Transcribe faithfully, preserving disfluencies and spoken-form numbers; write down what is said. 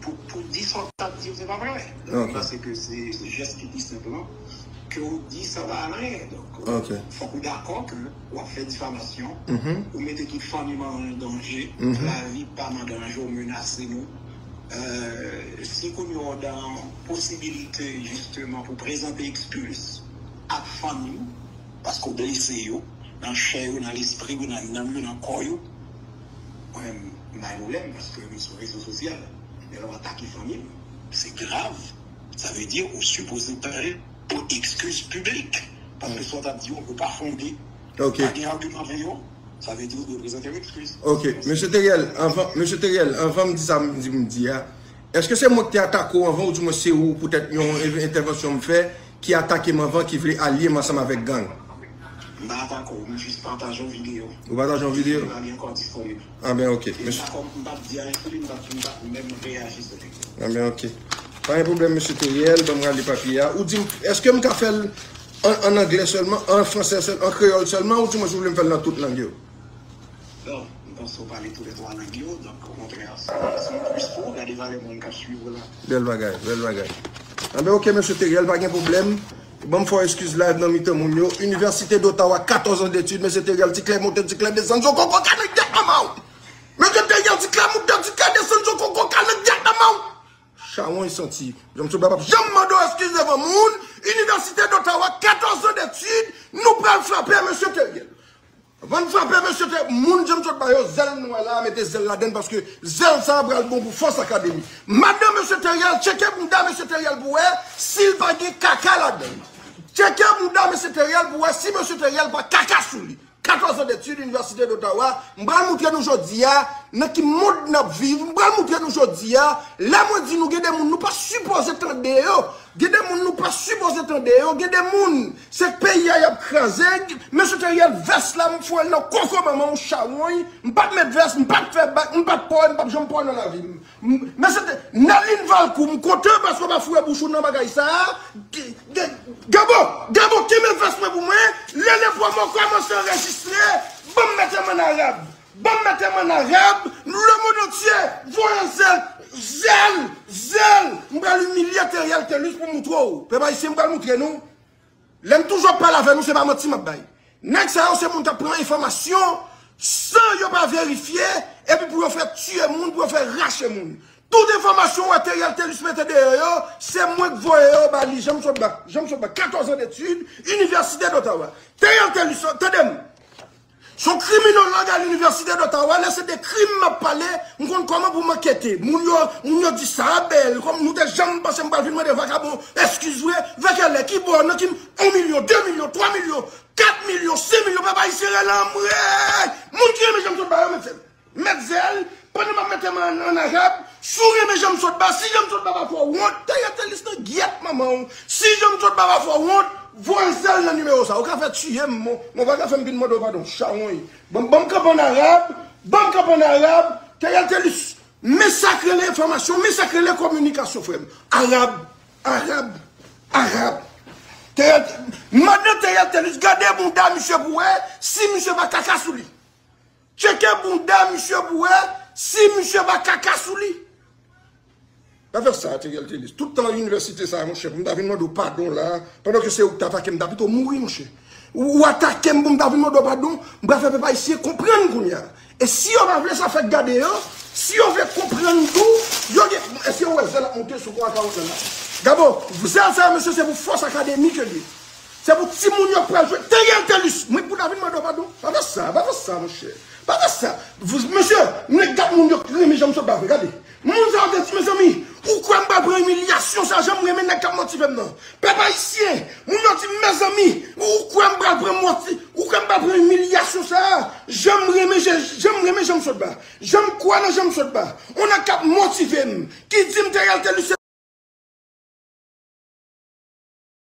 pou, pou di sa w t ap di yo, se pa vre. Donk, m panse ke se, se jès ki pi senp lan, ke w di sa pa al anyen. Donk, fòk ou dakò ke w ap fè difamasyon, ou mete tout fanmi m an danje, lavi pa m an danje, w menase nou. Euh, si kounye a w dan posibilite, jisteman, pou prezante eskiz ak fanmi w, paske w blese yo, nan chè yo, nan lespri yo, nan nanm yo, nan kò yo, mwen menm, m pa gen pwoblèm, paske nou sou rezo sosyal. Men lè w atake fanmi m, se grav. Sa vle di, ou sipoze pale pou eskiz piblik. Paske sa w t ap di yo, yo pa fonde. Ok. Pa gen agiman avè yo, sa vle di, ou dwe prezante yon eskiz. Ok. Mesye Teriel, anvan, Mesye Teriel, anvan m di sa m di, m di a, èske se mwen ki te atake w anvan, oudimwen se ou, poutèt yon en-, entèvansyon m fè, ki atake m anvan, ki vle alye m ansanm avèk gang? M pa atake w, m jis pataje yon videyo. Ou pataje yon videyo? Videyo a li ankò disponib. Ah ben, ok. E m pa kòm, m p ap di anyen sou li, m p ap, m p ap menm reyaji sou li. Ah ben, ok. Pa gen pwoblèm, Mesye Teriel, ban m rale papye a. Ou di m, èske m ka fè l an, an anglè sèlman, an fransè sèl, an kreyòl sèlman, oudimwen si w vle m fè l nan tout lang yo? Non, m panse w pale toulètwa lang yo, donk, okontrè, se, se yon plis pou ou, gade valè moun k ap swiv ou la. Bèl bagay, bèl bagay. Anben, ok, Mesye Teriel, pa gen pwoblèm. Ban m fè w eskiz live nan mitan moun yo. Inivèsite d'Ottawa, katòz an detid, Mesye Teriel, ti klè monte, ti klè desann, zo koko ka nan gyèt manman w. Mesye Teriel, ti klè monte, ti klè desann, zo koko ka nan gyèt manman w. Chawony santi. Janm sot ba p ap janm mande w eskiz devan moun. Inivèsite d'Ottawa, katòz an detid, nou pral frape Mesye Teriel. Van frape Mesye Teriel, moun Janm sot ba yo, zèl nou wè la, mete zèl ladann paske zèl sa a pral bon pou Fòs Akademi. Madan Mesye Teriel, tcheke bounda Mesye Teriel pou wè si l pa gen kaka ladann. Tcheke bounda Mesye Teriel pou wè si Mesye Teriel pa kaka sou li. Katòz an detid, Inivèsite d'Ottawa, m pral moutre nou jodi a nan ki mond n ap viv, m pral moutre nou jodi a, lè mwen di nou gen de moun nou pa sipoze tande yo, gen de moun nou pa sipoze tande yo, gen de moun se peyi a y ap kraze, Mesye Teriel vès la m foure l nan koko manman w chawony, m p ap met vès, m p ap fè bak, m p ap pòy, m p ap janm pòy nan lavi m. M, men se te, Nerline Valcourt, m kontan paske w pa foure bouch ou nan bagay sa a. G-, G-, Gabo, Gabo, kenbe vès mwen pou mwen. Lele Promo kòmanse anrejistre. Ban m mete m an arab. Ban m mete m an arab. Le monde entier, voye zèl, zèl, zèl. M pral imilye Teriel Telus pou moutre w. Pèp ayisyen, m pral moutre nou. Lè m toujou ap pale avè nou, se pa manti m ap bay. Nèg sa yo se moun k ap pran enfòmasyon san yo pa verifye, epi pou yo fè tiye moun, pou yo fè rache moun. Tout enfòmasyon w wè Teriel Telus mete deyò yo, se mwen k voye yo ba li, Janm sot ba, Janm sot ba, katòz an detid, Inivèsite d'Ottawa. Teriel Telus, tande m. Se yon kriminolog a Linivèsite d'Ottawa, lè se de krim m ap pale, m konn kòman pou m ankete. Moun yo, moun yo di sa a bèl, kòm nou te janm panse m pral vin mande vakabon eskiz vre, vè kèlè, ki bò, nan ki, yon milyon, de milyon, twa milyon, kat milyon, senk milyon, pèp ayisyen rele anmwey! Moun ki renmen Janm sot ba yo, met zèl. Met zèl, pandan m ap mete m an, an arab, si w renmen Janm sot ba, si Janm sot ba pa fè w wont, Teriel Telus nan gyèt manman w. Si Janm sot ba pa fè w wont, voye zèl nan nimewo sa. Ou ka fè tiye m, mon, mon pa ka fè m vin mande w padon, chawony. Ban, ban m kanpe an arab, ban m kanpe an arab, Teriel Telus, men sa k rele enfòmasyon, men sa k rele kominikasyon, frè m. Arab, arab, arab. Teriel, madan Teriel Telus, gade bounda misye pou wè si misye pa kaka sou li. Tcheke bounda misye pou wè si misye pa kaka sou li. Pa fè sa, Teriel Telus. Tout tan inivèsite sa a, monchè, pou m ta vin mande w padon la, pandan ke se ou ki t atake m, m ta pito mouri, monchè. Ou, ou atake m pou m ta vin mande w padon, m pral fè pèp ayisyen konprann kounye a. E si yo pa vle sa fèk gade yo, si yo vle konprann tou, yo gen, èske yo wè zèl ap monte sou kò a Kawòt lan la? Gabo, zèl sa yo, mesye, se pou Fòs Akademi ke li ye. Se pou timoun yo pral jwe. Teriel Telus, mwen pou ta vin mande w padon. Pa fè sa, pa fè sa, monchè. Pa fè sa. Mesye, nèg k ap moun yo renmen Janm sot ba vre, gade. Moun sa yo te di, mezanmi, ou kwè m pral pran imilyasyon sa, jan m renmen nèg k ap motive m nan. Pèp ayisyen, moun yo di, mezanmi, ou kwè m pral pran moti, ou kwè m pral pran imilyasyon sa, jan m renmen, jan m renmen Janm sot ba. Jan m kwè nan Janm sot ba. Yon nèg k ap motive m, ki di m Teriel Telus se